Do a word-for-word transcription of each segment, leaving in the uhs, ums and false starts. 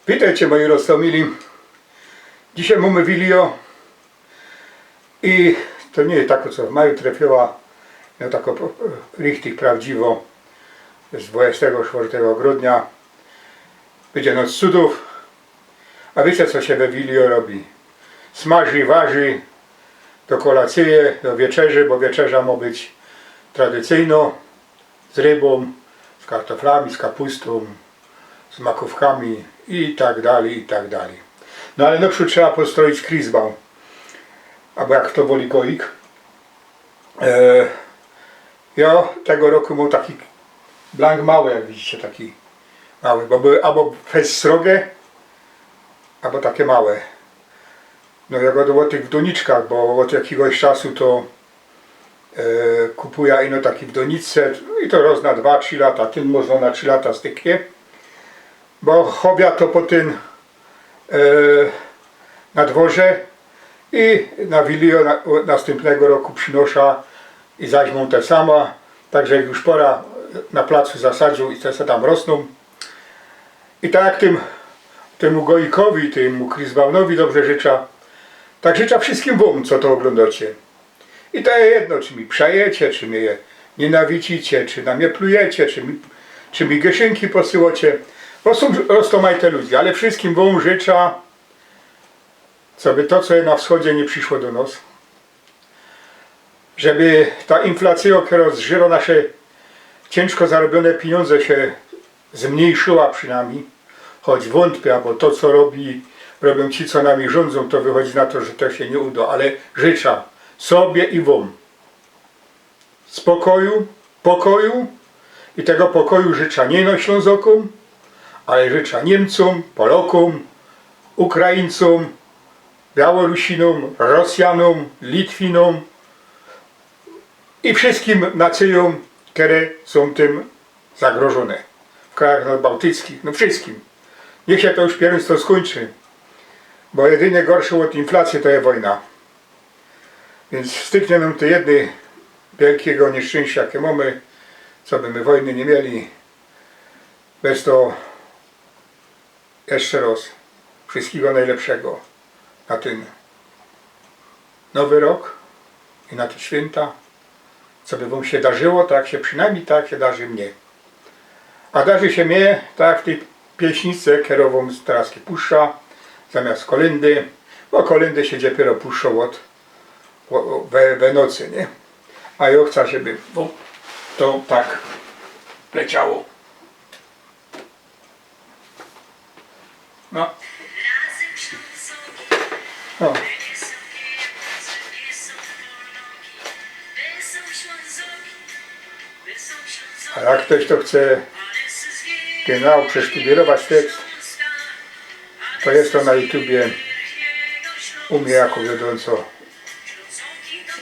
Witejcie, moji roztōmili. Dzisiej mōmy Wilio i to niy je tako, co w maju trefiyła, no, tako, e, richtig prawdziwo, z dwudziestego czwartego grudnia. Bydzie noc cudōw. A wiycie, co sie we Wilio robi? Smaży, warzi, do kolacyje, do wieczerzy, bo wieczerza mo być tradycyjno, z rybōm, z kartoflami, z kapustōm, z makōwkami i tak dalij, i tak dalij. No ale noprzōd trzeba postroić krizbã, abo jak to woli goik. E, jo tego roku mōm taki blank mały, jak widzicie, taki mały, bo były abo fest srogie, abo take małe. No, jo godōm ô tych wdōniczkach, bo ôd jakigoś czasu to, e, kupuja ino taki wdōniczce, no i to roz na dwa, trzi lata, tyn można na trzi lata styknie, bo chowia to potym, e, na dworze i na Wilio na, nastympnego roku przinosza i zaś mōm te sama, tak że już pora na placu zasadziōł i te se tam rosnōm. I tak tym, tymu goikowi, tymu krizbanowi dobrze życza. Tak życza wszyskim wōm, co to ôglōndocie. I to je jedno, czy mi przejecie, czy mie nienawidzicie, czy na mie plujecie, czy mi, czy mi gyszynki posyłocie. Bo sōm roztōmajte ludzie, ale wszyskim wōm życza, coby to, co je na wschodzie, niy prziszło do nos. Żeby ta inflacyjo, kerŏ zżyro nasze ciynżko zarobiōne piniōndze, sie zmyńszyła przinajmnij, choć wōntpiã, bo to, co robi, robiōm ci, co nami rzōndzōm, to wychodzi na to, że to sie niy udo, ale życza sobie i wōm spokoju, pokoju i tego pokoju życza niy ino Ślōnzokōm, ale życza Niymcōm, Polokōm, Ukraińcōm, Białorusinōm, Rosjanōm, Litwinōm i wszyskim nacyjōm, kere sōm tym zagrożōne. W krajach nadbałtyckich, no, wszyskim. Niych sie to już piyrw to skōńczy, bo jedynie gorsze ôd inflacyje to je wojna. Wiync styknie nōm te jedne wielkigo nieszczyńścia, jakie mōmy, coby my wojny niy mieli. Bez to jeszcze roz wszyskigo nojlepszego na tyn Nowy Rok i na te świynta, coby wōm sie darzyło tak, jak sie, przinajmnij tak sie darzi mie. A darzi sie mie tak jak w tyj pieśniczce, kerõ wōm teroz puszczã zamiast kolyndy, bo kolyndy sie dopiyro puszczōm ôd, ô, ô, we, we nocy, niy? A jo chcã, żeby wōm to tak leciało. No. O. A jak ftoś to chce genau przesztudiyrować tekst, to je to na YouTubie u mie jako wiodōnco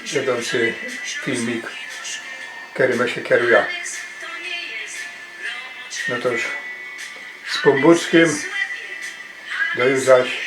wiodōncy filmik, kerym sie kerujã. No to już z Pōnbōczkiym, no już zaś